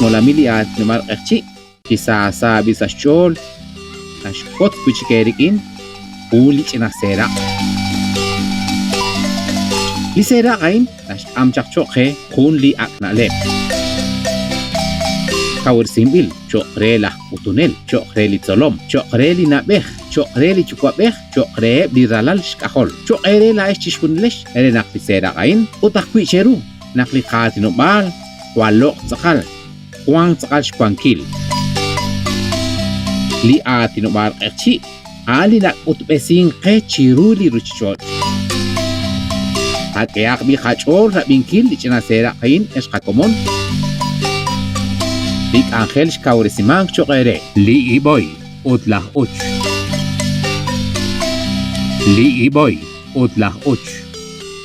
xmolamil li aatinob'aal q'eqchi' chi saasa b'i sa' xch'ool naxwotz wi' chik eerik'in jun li ch'ina seeraq'. Li seeraq' a'in naxk'am chaq cho'q qe jun li ak' na'leb'. Kawresinb'il cho'q re laj k'utunel, cho'q re li tzolom, cho'q re li na'b'ej, cho'q re li yuwa'b'ej, cho'q reheb' li ralal xk'ajol, cho'q eere laa'ex chixjunilex re naq li seeraq' a'in ut ajwi' cheru naq li qaatinob'aal jwal loq' tz'aqal, wank tz'aqal xwankil. Li aatinob'aal q'eqchi' a'an li nak'utb'esink qe chiru li ruuchich'och'. Qak'ehaq b'i' qach'ool rab'inkil li ch'ina seeraq' a'in, ex qakomon. Li k'anjel xkawresimank cho'q eere. Li ib'oy ut laj uch. Li ib'oy ut laj uch.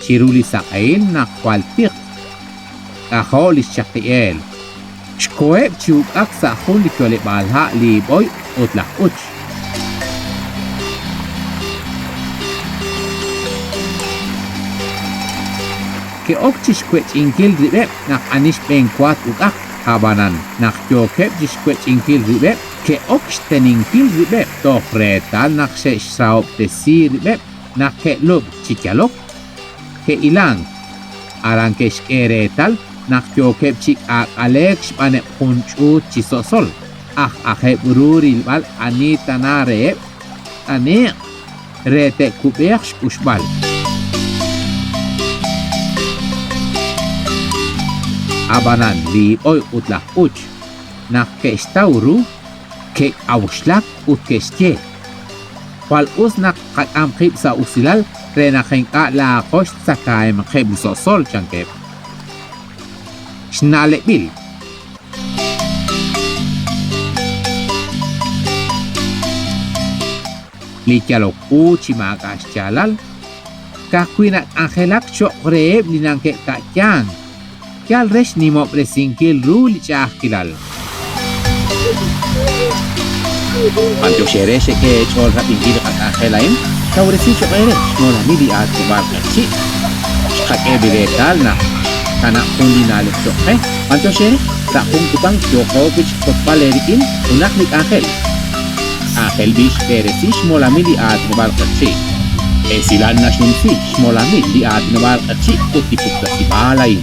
Chiru li saq'ehil naq jwal tiq, k'ajo' li xchaqi'eel. Xkoheb' chi uk'ak sa' jun li yo'leb'aal ha' li ib'oy ut laj uch. Ke'ok chi xwech'inkil rib'eb' naq ani xb'eenwa t-uk'aq. Ab'anan, naq yookeb' chi xwech'inkil rib'eb', ke'ok xteninkil rib'eb' toj reetal naq xe'xrahob'tesi rib'eb' naq ke'lub'k chi yalok, ke'ilank. Aran ke'xk'e reetal naq yookeb' chi k'aak'aleek xb'aaneb' jun ch'uut chi so'sol, aj ajeb' ru rilb'al ani tana reheb' t'ane'q re te'kub'eeq xk'uxb'al. Ab'anan li ib'oy ut laj uch, naq ke'xtaw ru, ke'k'auxlak ut ke'xye, Jwal us naq tqak'am qib' sa' usilal re naq ink'a' laa'aqo xtzakahemqeb' li so'sol, chankeb'. Xna'leb'il. Li yalok u chi maak'a' xyaalal, ka'ajwi' nak'anjelak cho'q reheb' li nake'ka'yank, yal re xnimob'resinkil ru li ch'a'ajkilal. B'antiox eere xek'e eech'ool rab'inkil li qak'anjel a'in, kawresi cho'q eere xmolamil li aatinob'aal q'eqchi'. Xqak'e b'i reetal naq xkanab' jun li na'leb' cho'q qe. B'antiox eere, sa' jun kutan yooqo wi' xwotzb'al eerik'in junaq li k'anjel. K'anjel b'i xb'eresi xmolamil li aatinob'aal q'eqchi'. Esilal naxnumsi xmolamil li aatinob'aal q'eqchi' ut li puktasib'aal a'in.